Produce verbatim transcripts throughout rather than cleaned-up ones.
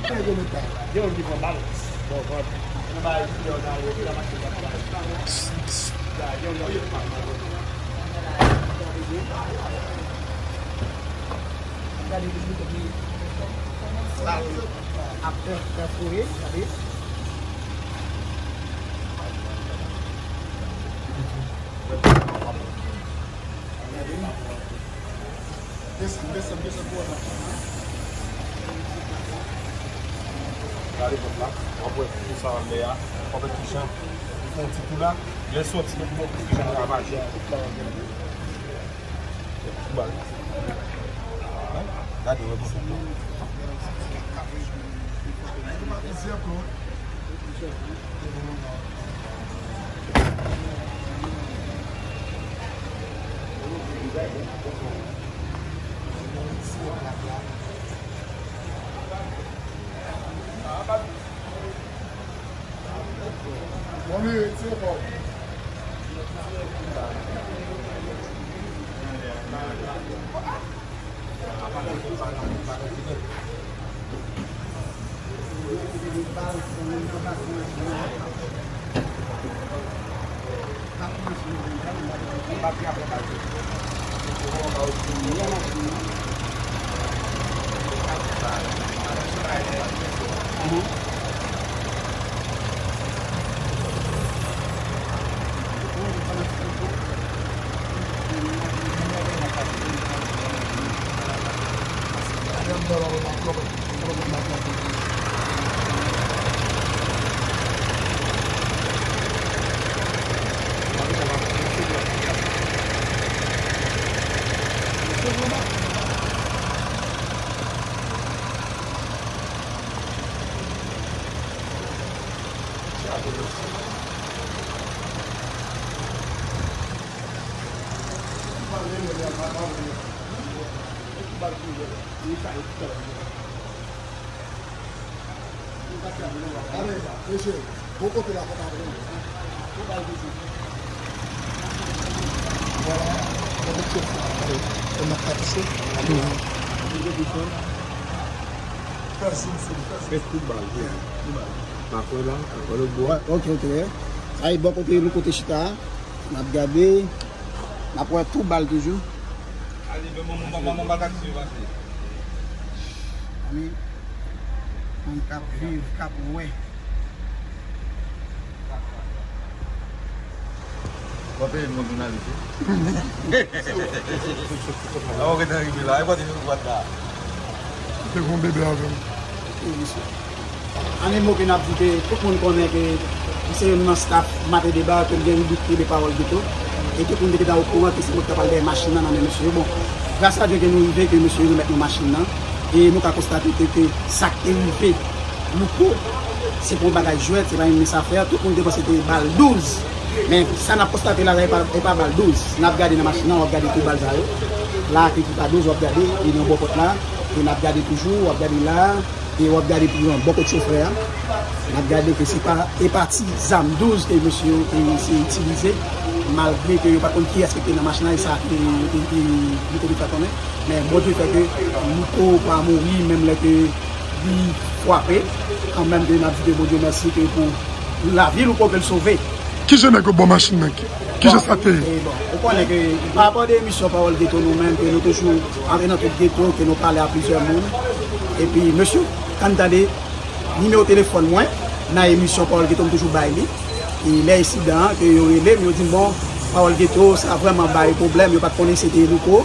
Gen yon ki pran bal. Bon, bon. Nan bay ki yo nan yo, la machin la bay. Ya, gen yon ki pran bal. Gade ki bouton ki ap pèfore, gade. Desann, desann, desann pou wè machin nan. Gade pòt la, w ap wè tou sa anlè a, w ap wè kijan li fè yon ti kou la, lè l sòti, w ap wè kijan l ravaje. Gade, wè bon. Fè zoom sou li, fè zoom. Fè tout bal, wi. Tout bal. Pa kwè la, pa kwè lòt bò. Wè, ok, ok. Sa e bò kote nou kote chita a. N ap gade. N ap wè tout bal toujou. Wi. Moun k ap viv, k ap wè. W ap peye m pou jounalis, wi. Avan w gentan rive la, e kote nou pral la? Te gon bebe avè m. Wi, mesye. An yon mo ke n ap di ke tout moun konnen ke m se youn nan staff Maten Deba, ke m gen ribrik Pawòl Geto. E tout moun te gentan okouran ke se mwen ki t ap al dèyè machin nan nan men mesye yo. Bon, gras a Dye ke nou rive, ke mesye yo remèt nou machin nan. E nou ka konstate ke, ke sa k te rive Louko, se pa yon bagay jwèt, se pa yon minis afè. Tout moun te panse te bal douz. Men sa n ap konstate la, e pa, e pa bal douz. N ap gade nan machin nan, w ap gade tout bal sa yo. La, ke ki pa douz, w ap gade, e nan bò pòt la. E n ap gade toujou, w ap gade la. E w ap gade pi lwen, bò kot chofè a. N ap gade ke se pa, e pa ti zam douz ke mesye yo te eseye itilize, malgre ke yo pa t konn kiyès ki te nan machin nan, e sa ke yo te, te, yo te fè konnen. Men Bondye fè ke Louko pa mouri, menm lè ke li frape. Kanmenm ke n ap di ke Bondye mèsi ke pou lavi Louko ke l sove. Kijan nèg yo ba w machin nan? Ki, kijan sa te ye? E bon, ou konnen ke pa rapò de emisyon Pawòl Geto nou menm, ke nou toujou antre nan tout geto, ke nou pale a plizyè moun. Epi, mesye, kan n tande nimewo telefòn mwen, nan emisyon Pawòl Geto, m toujou bay li. E lè ensidan an, ke yo rele m, yo di m, bon, Pawòl Geto, sa vrèman bay pwoblèm, yo pa t konnen se te Louko.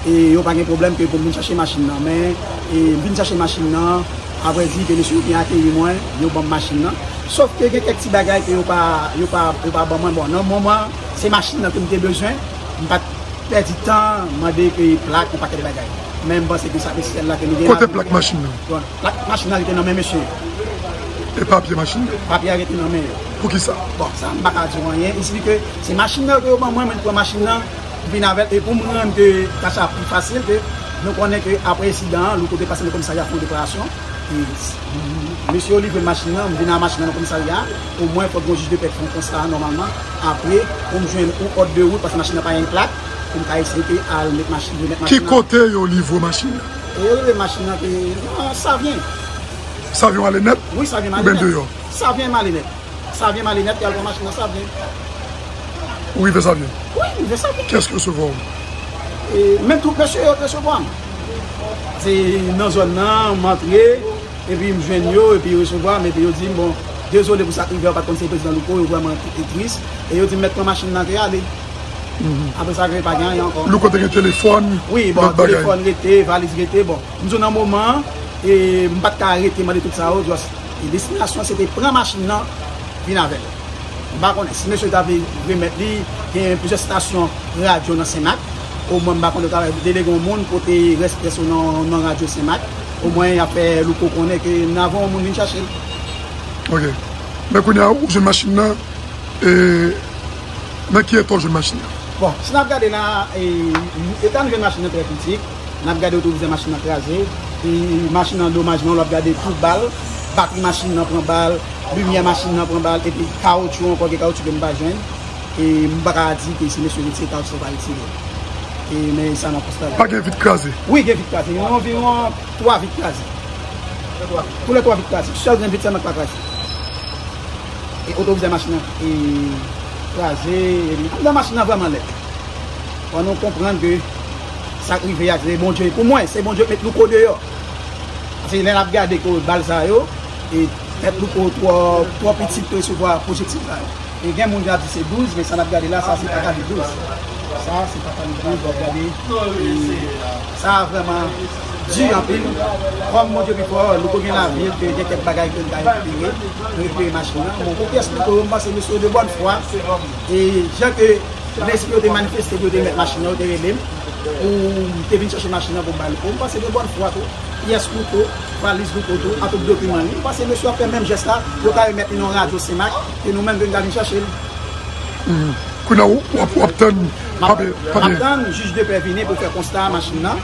E yo pa gen pwoblèm ke pou m vin chache machin nan. Men, e, m vin chache machin nan, avrèdi ke mesye yo byen akeyi mwen, yo ban m machin nan. Sof ke gen kèk ti bagay ke yo pa, yo pa, yo pa ban mwen. Bon, nan moman, se machin nan ke m te bezwen, m pa t pèdi tan, mande ke plak, yon pakèt bagay. Men m panse ke sa esansyèl la ke nou gen la. Kote plak machin nan? Bon, plak machin nan rete nan men mesye. E papye machin nan? Papye a rete nan men yo. Poukisa? Bon, sa m pa ka di w anyen. Li di ke se machin nan ke yo ban mwen, mwen pran machin nan, m vin avè l. E pou m rann ke tach la pi fasil, ke nou konnen ke apre ensidan an, Louko te pase nan komisarya fè yon deklarasyon. E, mesye yo livre m machin nan, m vin ak machin nan nan komisarya. Omwen, fòk yon jij de pè fè yon konsta nòmalman. Apre, pou m jwenn yon òd de wout, paske machin nan pa gen plak, pou m ka eseye ke al met machin, remèt machin nan. Ki kote yo livre w machin nan? E yo livre m machin nan ke nan Savyen. Savyen ale nèt? Wi, Savyen Oubyen ale nèt. Deyò? Savyen ale nèt. Savyen ale nèt, y al pran machin nan Savyen. Ou rive Savyen? Wi, m rive Savyen. Kiyès ki resevwa w? E menm tout mesye yo te resevwa m. Se nan zòn nan, m antre, epi m jwenn yo, epi yo resevwa m, epi yo di m, bon, dezole pou sa k rive, yo pa t konn se prezidan Louko, yo vrèman tris. E yo di m mèt pran machin nan te ale. Apre sa, pa gen anyen ankò. Louko te gen telefòn? Wi, bon, telefòn rete, valiz rete, bon. M di w nan moman an, e m pa t ka rete mande tout sa yo, just, e destinasyon se te pran machin nan, vin avè l. M pa konnen si mesye ta vle remèt li, gen plizyè estasyon radyo nan Senmak. Omwen, m pa konnen, yo ta delege yon moun pote rès pyès yo nan, nan radyo Senmak. Omwen, y ap fè Louko konnen ke n ava yon moun vin chache l. Ok. Men kounye a, ou jwenn machin nan, e nan ki eta w jwenn machin nan? Bon, si n ap gade la, e, eta n jwenn machin nan trè kritik. N ap gade otovizè machin nan kraze. E machin nan domaj, men w ap gade tout bal. Batri machin nan pran bal. Limyè machin nan pran bal. Epi kawotchou ankò, gen kawotchou ke m pa jwenn. E m pa ka di ke si mesye retire kawotchou, yo pa retire. E men sa n ap konstate. Pa gen vit kraze? Wi, gen vit kraze. Gen anviwon twa vit kraze. Tou lè twa vit kraze. Sèl grenn vit sèlman k pa kraze. E otovizè machin nan, e, kraze, e anndan machin nan vrèman lèd. Fò nou konprann ke sa k rive a, se Bondye. Pou mwen, se Bondye k met Louko deyò. Paske lè n ap gade ke bal sa yo, e tèt Louko twò, twò piti pou resevwa pwojektil sa yo. E gen moun ki ap di se douz, men sa n ap gade la, sa se pa kalib douz. Sa se pa kalib douz, w ap gade. E sa vrèman di anpil. Kòm Bondye pi fò, Louko gen lavi l, ke gen kèk bagay ke l ka rekipere, rekipere machin nan. Bon, pou pyès Louko yo, m panse mesye yo de bòn fwa. E jan ke lespri yo te manifeste, yo te remèt machin nan, yo te rele m pou m te vin chèche machin nan pou m ba Louko. M panse de bòn fwa tou. Pyès Louko, valiz Louko tou, ak tout dokiman li. M panse mesye yo ap fè menm jès la, yo ka remèt li nan radyo Senmak, e nou menm tou nou ka vin chèche l. Kounye a, w ap, w ap tann M ap papye, m ap papye. Tann jij de pè vini pou fè konsta machin nan.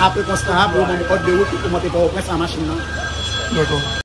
Apre konsta a, pou yo ban m òd de wout pou monte Pòtoprens a machin nan. Dakò.